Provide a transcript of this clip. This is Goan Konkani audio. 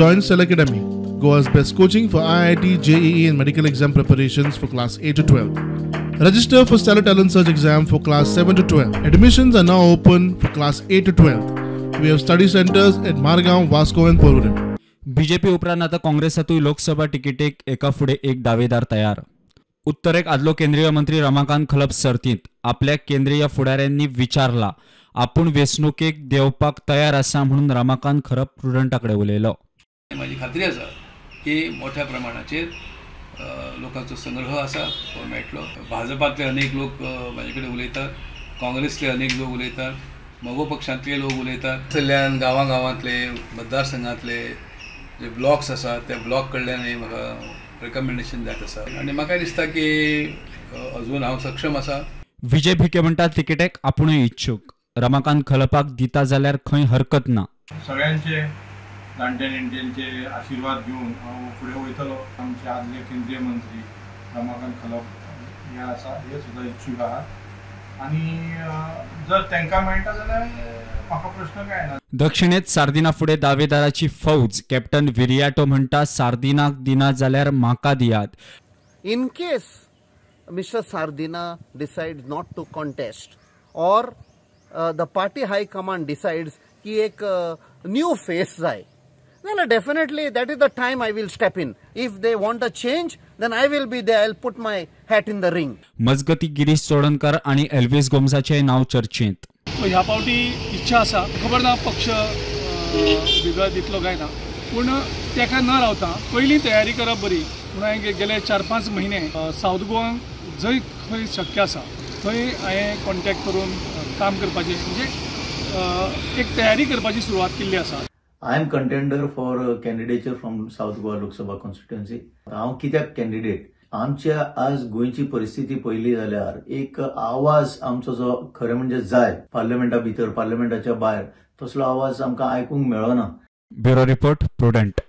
Join Stellar Academy, Goa's best coaching for IIT, JEE and medical exam preparations for class 8 to 12. Register for Stellar Talent Search exam for class 7 to 12. Admissions are now open for class 8 to 12. We have study centers at Margao, Vasco and Porvorim. BJP उपरांत आता काँग्रेसातूय लोकसभा तिकेटीक एका फुडें एक दावेदार तयार. उत्तरेक आदलो केंद्रीय मंत्री रमाकांत खलप सर्तींत. आपल्या केंद्रीय फुडाऱ्यांनी विचारला, आपूण वेंचणुकेक देंवपाक तयार आसा म्हणून रमाकांत खलप प्रुडंटा कडेन उलयलो. म्हाजी खात्री आसा की मोठ्या प्रमाणाचेर लोकांचो संग्रह आसा तो मेळटलो. भाजपांतले अनेक लोक म्हाजे कडेन उलयतात, काँग्रेसले अनेक लोक उलयतात, मगो पक्षांतले लोक उलयतात. थंयल्यान गांवां-गांवांतले मतदारसंघांतले जे ब्लॉक्स आसात त्या ब्लॉक कडल्यानय म्हाका रेकमेंडेशन जायत आसा आनी म्हाका दिसता की अजून हांव सक्षम आसा. विजय भिके म्हणटा तिकेटेक आपुणूय इच्छूक. रमाकांत खलपाक दिता जाल्यार खंय हरकत ना. सगळ्यांचे जाणटे नेणट्यांचे आशिर्वाद घेवन हांव फुडें वयतलो. आमचे आदले केंद्रीय मंत्री रमाकांत खलप हे आसा, हे सुद्दां इच्छूक आहात आनी जर तांकां मेळटा जाल्यार म्हाका प्रश्न काय ना. दक्षिणेत सार्दिना फुडें दावेदाराची फौज. कॅप्टन विरियाटो म्हणटा सार्दिनाक दिना जाल्यार म्हाका दियात. In case Mister Sardinha decides not to contest or the party high command decides की एक न्यू फेस जाय जाल्यार definitely that is the time I will step in. If they want a change then I will be there, I will put my hat in the ring. मजगती गिरीश चोडणकर आनी एल्विस गोम्साचें नांव चर्चेंत. ह्या पावटी इच्छा आसा, खबर ना पक्ष विगळ दितलो काय ना, पूण तेका न रावता पयलीं तयारी करप बरी म्हणून हांवें गेले 4-5 म्हयने सावथ गोवाक जंय खंय शक्य आसा थंय हांवें कॉन्टेक्ट करून काम करपाचें, म्हणजे एक तयारी करपाची सुरवात केल्ली आसा. I am contender for candidature from South Goa Lok Sabha constituency. हांव कित्याक कॅन्डिडेट? आमच्या आज गोंयची परिस्थिती पळयली जाल्यार एक आवाज आमचो जो खरें म्हणजे जाय पार्लमेंटा भितर पार्लमेंटाच्या भायर, तसलो आवाज आमकां आयकूंक मेळना. Bureau report, Prudent.